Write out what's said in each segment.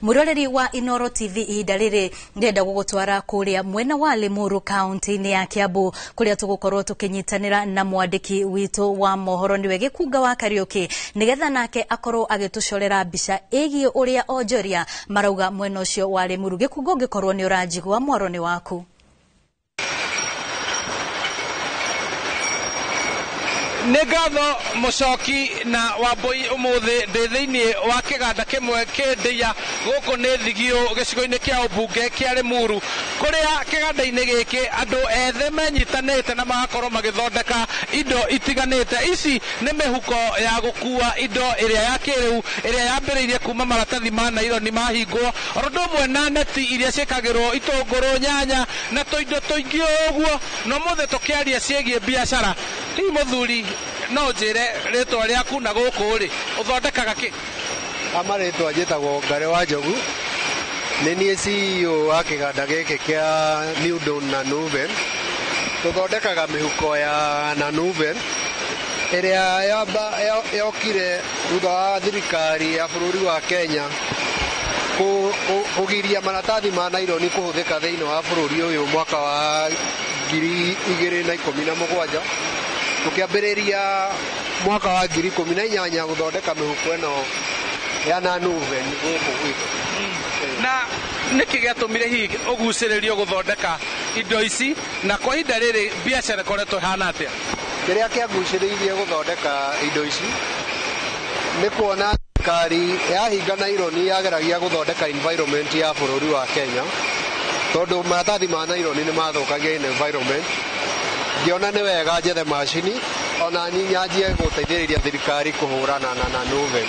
Mwiroreri wa Inoro TV ihinda rĩrĩ ndĩrenda gũgũtwara kũrĩa mwena wa Limuru kaunti-inĩ ya Kiambu kũrĩa tũgũkorwo tũkĩnyitanĩra na mwandĩki witũ wa mohoro nĩwe Gĩkunga wa Kariũki nĩgetha nake akorwo agĩtũcorera mbica ĩgiĩ ũrĩa onjoria marauga mwena ũcio wa Limuru. Gĩkunga, ũngĩkorwo nĩ ũranjigua, mwaro nĩ waku. Nĩ ngatho Mũcoki na Wambui. Ũmũthĩ ndĩ thĩinĩ wa kĩganda kĩmwe kĩndĩa gũkũ nĩ Thigio gĩcigo-inĩ kĩa ũmbunge kĩa Limuru, kũrĩa kĩganda-inĩ gĩkĩ andũ ethĩ menyitanĩte na magakorwo magĩthondeka indo itiganĩte. Ici nĩ mĩhuko ya gũkua indo ĩrĩa ya kĩrĩu ĩrĩa yambĩrĩirie kuma maratathi ma naironi mahingwo, oro ũndũ ũmwe na neti iria ciĩkagĩrwo itũngũrũ, nyanya na tũindo tũingĩ ũguo. Na ũmũthĩ tũkĩaria ciĩgiĩ biacara. Hihi mũthuri, no njĩre rĩtwa rĩaku na gũkũ rĩ ũthondekaga kĩ? Amarĩtwa njĩtagwo Ngare wa Njogu, nĩ niĩ CEO wa kĩganda gĩkĩ kĩa New Dawn na Nuven. Tũthondekaga mĩhuko ya Nanuven ĩrĩa yokire thutha wa thirikari ya bũrũri wa Kenya kũgiria maratathi ma naironi kũhũthĩka thĩinĩ wa bũrũri ũyũ mwaka wa 2017. Tũkĩambĩrĩria mwaka wa 2018 gũthondeka mĩhuko ĩno ya Nanuven gũkũ gwitũ. Na nĩkĩ gĩatũmire hihi ũgucĩrĩrio gũthondeka indo ici, na kwa ihinda rĩrĩ biacara ĩkoretwo ĩhana atĩa? Kĩrĩa kĩangucĩrĩirie gũthondeka indo ici nĩ kuona thirikari yahinga naironi yageragia gũthondeka environment ya bũrũri wa Kenya, tondũ maratathi ma naironi nĩ mathũkagia environment. Ngĩona nĩ wega njethe macini ona nyanjie gũteithĩrĩria thirikari kũhũrana na Nanuven.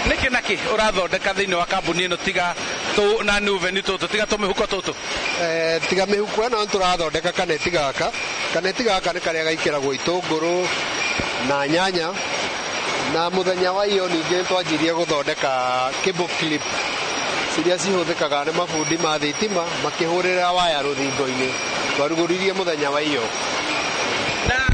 Nĩkĩ na kĩ ũrathondeka thĩinĩ wa kambuni ĩno tiga tũ na Nuven tũtũ, tiga tũmĩhuko tũtũ? Tiga mĩhuko ĩno, tũrathondeka kaneti gaka. Kaneti gaka nĩ karĩa gaikĩragwo itũngũrũ na nyanya. Na mũthenya wa iyo ningĩ nĩtwanjirie gũthondeka cable clip iria cihũthĩkaga nĩ mabundi ma thitima makĩhũrĩra waya rũthingo-inĩ. Twarugũririe mũthenya wa iyo. Na